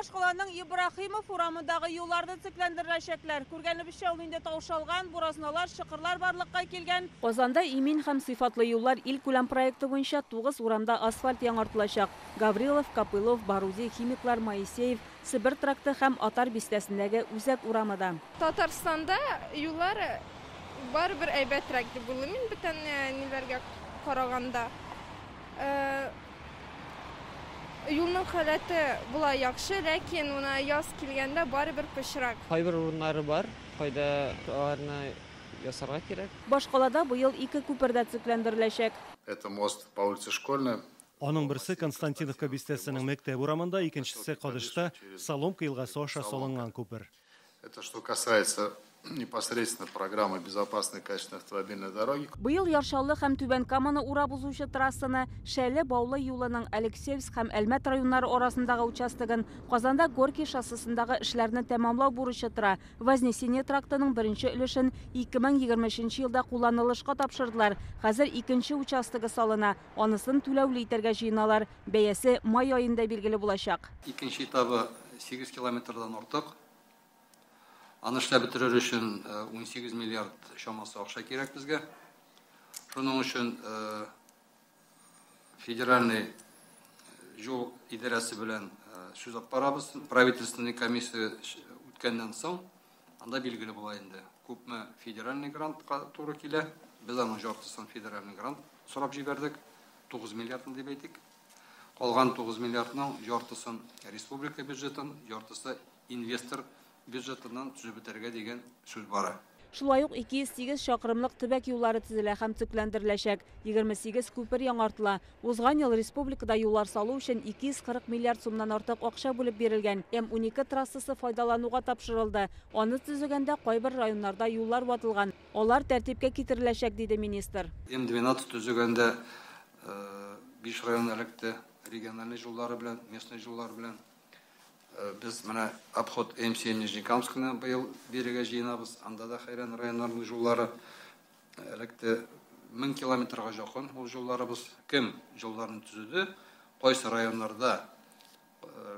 башкаланың Ибраһимов урамындагы юлларны төзекләндерәчәкләр. Күргәнебезчә, ул инде таушалган, буразналар, чокырлар барлыкка килгән. Казанда имин һәм сыйфатлы юллар илкүләм проекты буенча 9 урамда асфальт яңартылачак. Гаврилов, Копылов, Баруди, Химиклар, Моисеев, Себер тракты һәм Атар бистәсендәге Үзәк урамы да. Татарстанда юллар барыбер әйбәтрәк дип уйлыйм мин бүтән ниләргә караганда. Юлның халәте болай яхшы, ләкин менә яз килгәндә барыбер пычрак. Кайбер урыннары бар, кайда аларны ясарга кирәк. Башкалада быел ике күпер дә төзекләндереләчәк. Это мост по улице Школьная. Аның берсе Константиновка бистәсенең мәктәп урамында, икенчесе Кадышта Соломка елгасы аша салынган күпер. Это что касается непосредственно программы безопасной качественной автомобильной дороги. Быел Яр Чаллы һәм Түбән Каманы урап узучы трассаны, Шәле Баулы юлының Алексеевск һәм Әлмәт районнары арасындагы участогын, Казанда Горький шоссесындагы эшләрне тәмамлау бурычы тора. Вознесение трактының беренче өлешен 2023 елда кулланылышка тапшырдылар. Хәзер икенче участогы салына. Анысын түләүле итәргә җыеналар. Бәясе май аенда билгеле булачак. Икенче этабы 8 километрдан артык. Аны эшләп бетерер өчен 18 миллиард чамасы акча кирәк безгә. Шуның өчен федеральный юл идарәсе белән сүз алып барабыз. Правительственный комиссия үткәннән соң анда билгеле була инде, күпме федеральный грантка туры килә. Без аның яртысын федеральный грант сорап җибәрдек, 9 миллиардны дип әйтик. Калган 9 миллиардның яртысын республика бюджетын, яртысы инвестор бюджетыннан төзеп бетерергә дигән сүз бара. Шулай ук 208 чакрымлык төбәк юллары төзелә һәм төзекләндереләчәк. 28 күпер яңартыла. Узган ел республикада юллар салу өчен 240 миллиард сумнан артык акча бүлеп бирелгән. М12 трассасы файдалануга тапшырылды. Аны төзегәндә кайбер районнарда юллар ватылган. Алар тәртипкә китереләчәк, диде министр. М12 төзегәндә 5 район эләкте региональный юллары белән, местный юллар белән. Без менә обход М7 Нижнекамскны быел бирергә җыенабыз. Анда да хәйран районнарның юллары эләкте. 1000 километрга якын ул юлларыбыз. Кем юлларны төзеде, кайсы районнарда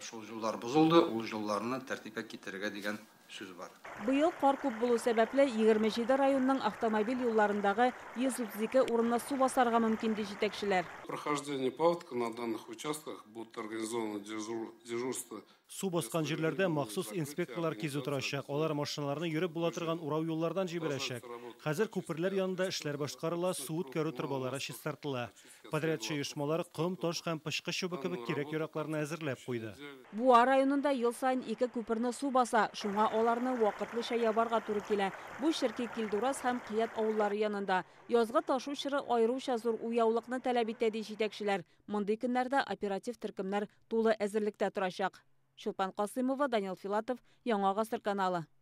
шул юллар бозылды, ул юлларны тәртипкә китерергә дигән сүз бар. Быел кар күп булу сәбәпле 27 районның автомобиль юлларындагы 132 урынны су басарга мөмкин, ди җитәкчеләр. Прохождение паводка на данных участках будут организованы дежурства. Су баскан җирләрдә махсус инспекторлар кизү торачак. Алар машиналарны йөреп була торган урау юллардан җибәрәчәк. Хәзер күперләр янында эшләр башкарыла, су үткәрү торбалары чистартыла. Подрядчы оешмалар ком, таш һәм пычкы чүбе кебек кирәк-яракларны әзерләп куйды. Буа районында ел саен ике күперне су баса, шуңа аларны вакытлыча ябарга туры килә. Бу Черки Килдураз һәм Кыят авыллары янында. Язгы ташу чоры аеруча зур уяулыкны таләп итә, ди җитәкчеләр. Мондый көннәрдә оператив төркемнәр тулы әзерлектә торачак. Чулпан Касымова, Данил Филатов, Яңа Гасыр каналы.